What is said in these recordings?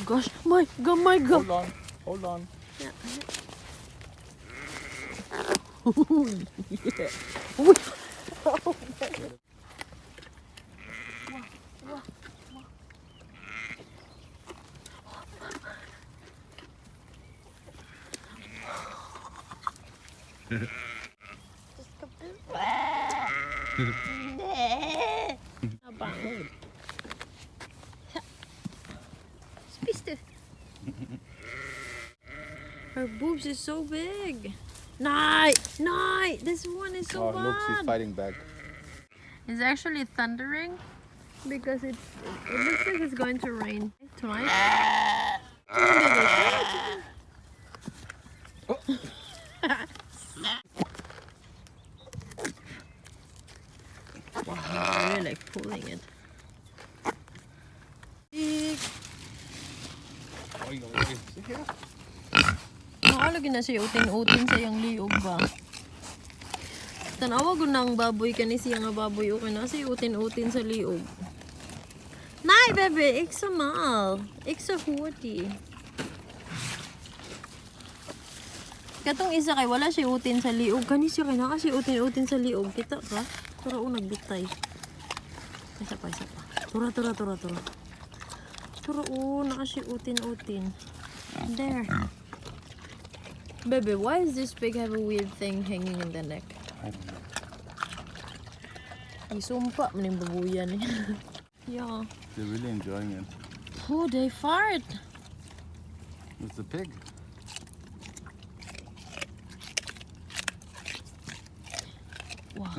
Gosh, my God, my God. Hold on, hold on. Yeah. Yeah. Uy. Oh, wah, wah, wah. Just go. Abang. Spis du? Her boobs is so big. Nej, nej, this one is so Oh, bad. look, she's fighting back. It's actually thundering because it looks like it's going to rain tonight. Wow, I'm really like pulling it. Big. Oi, oi. See here? Nakalagay na siya utin-utin sa iyang liog ba? Tanawa ko ng baboy kani siya nga baboy, okay na siya utin-utin sa liog. Nay, bebe, ik så mal. Ik så hurtig. Katong isa kay wala siya utin sa liog. Kani siya kay naa siya utin-utin sa liog. Kita ka? Tura o nagbitay. Isa pa, isa pa. Tura, tura, tura, tura. Tura o, naa siya utin-utin. There. Baby, why is this pig have a weird thing hanging in the neck? I don't know. Isumpa man yung babuyan eh. Yeah. They're really enjoying it. Oh, they fart. It's the pig. Wow.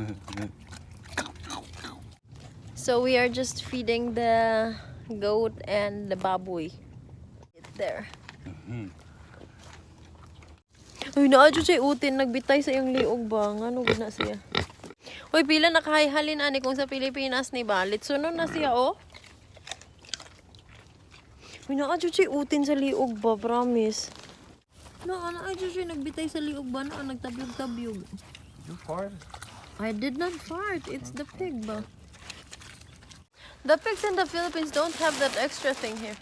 So we are just feeding the goat and the baboy. There. Uy, naa jud siya utin nagbitay sa iyang liog ba? Ngano gud na siya? Uy, pila nakahayhalin ani kung sa Pilipinas ni ba? Litsunon na siya oh. Uy, naa jud siya utin sa liog ba? Promise. Naa naa jud siya nagbitay sa liog ba? Naa nagtabyog-tabyog. You fart? I did not fart. It's the pig, ba? The pigs in the Philippines don't have that extra thing here.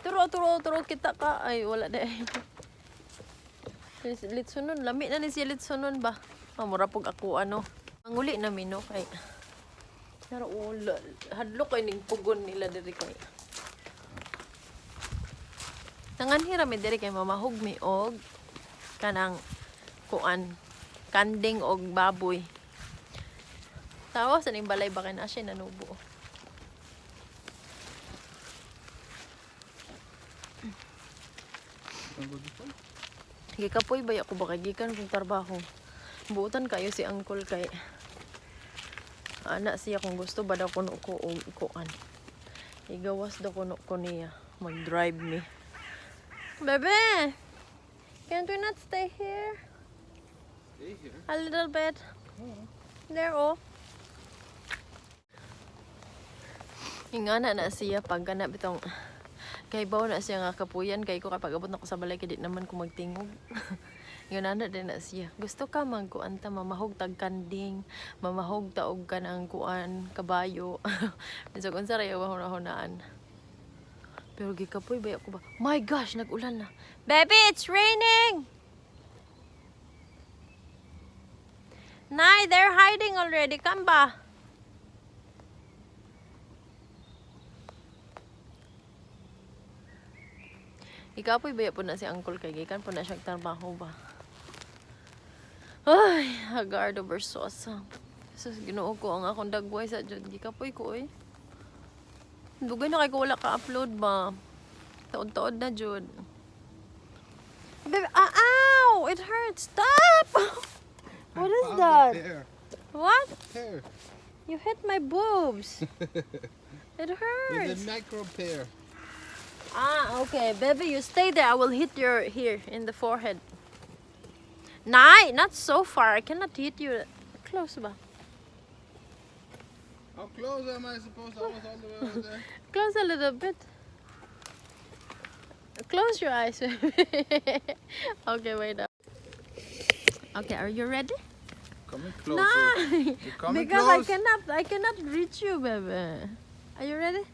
Turo, turo, turo, kita ka. Ay, wala na. Litsunon. Lami na ni siya litsunon ba? Ah, mura pug ako ano. Ang uli na mino kay. Pero wala. Hadlok kay ning pugon nila diri kay. Nanganhi ra mi diri kay mamahog mi og kanang kuan, kanding og baboy. Tawa sa ning balay ba kay na siya nanubo. Gikapoy ba ako ba kay gikan kong trabaho. Buutan kayo si uncle kay ana siya kung gusto ba daw kuno ko og kuan. Igawas daw kuno ko niya. Mag-drive me. Bebe! Can't we not stay here? Stay here. A little bit. There, oh. Ingana na siya pag kana bitong kay baw na siya nga kapuyan kay ko kapag abot na ko sa balay kay di naman ko magtingog. Ingana din na siya. Gusto ka magkuan ta, mamahog tag kanding, mamahog ta og kanang kuan kabayo. Bisag unsa ra yaw hunahunaan. Pero gikapoy ba ako ba? My gosh, nag-ulan na. Baby, it's raining. Nay, they're hiding already. Come ba? Ikapoy ba po na si uncle kay gikan po na siya trabaho ba? Ay, Hagardo Versosa. Sus, Ginoo ko ang akong dagway sa jud. Gikapoy ko oy. Dugay na kay ko wala ka-upload ba? Taod-taod na jud. Baby, ah, ow! It hurts. Stop! What is Found that? the pear. What? Pear. You hit my boobs. It It's hurts. a micro pear. Ah, okay. Baby, you stay there. I will hit your here in the forehead. Nay, not so far. I cannot hit you. Close ba? How close am I supposed? I was all the way over there. Close a little bit. Close your eyes, baby. Okay, wait up. Okay, are you ready? Coming closer. No, You're coming because close. I cannot reach you, baby. Are you ready?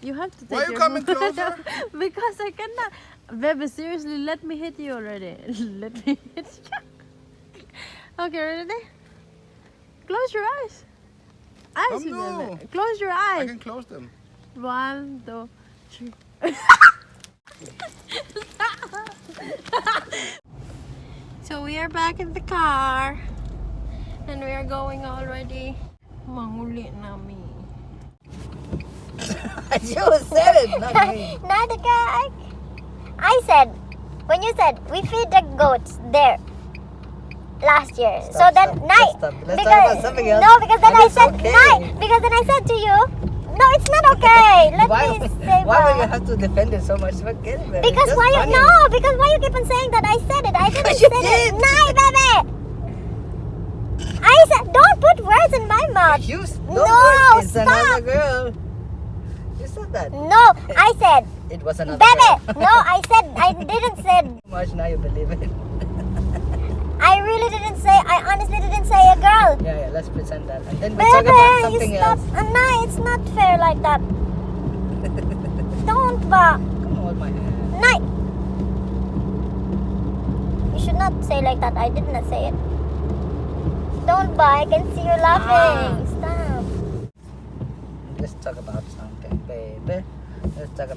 You have to take Why are you your coming phone closer? Because I cannot. Baby, seriously, let me hit you already. Let me hit you. Okay, ready? Close your eyes. Eyes, Oh, no. baby. Close your I eyes. can close them. One, two, three. So we are back in the car. And we are going already. Manguli na mi. You said it, not me. Not the guy. I said, when you said we feed the goats there last year. Stop, So then stop, night. let's stop. Let's talk about something else. No, because then And I it's said okay. night. Because then I said to you, no, it's not okay. Let Why, me say why would you ba. have to defend it so much? Forget it, baby. Because It's just why you funny. No? Because why you keep on saying that I said it? I didn't Because you say it. did. Night, baby. I said don't put words in my mouth. You No, don't worry, it's stop. another girl. You said that. No, I said, It was another baby. girl. No, I said I didn't said. Much now you believe it. I really didn't say. I honestly didn't say a girl. Yeah, let's pretend that. And then we talk Baby, about you something stop. else. No, it's not fair like that. Don't ba. Come hold my hand. No. You should not say like that. I did not say it. Don't ba. I can see you laughing. Stop. Let's talk about something, baby. Let's talk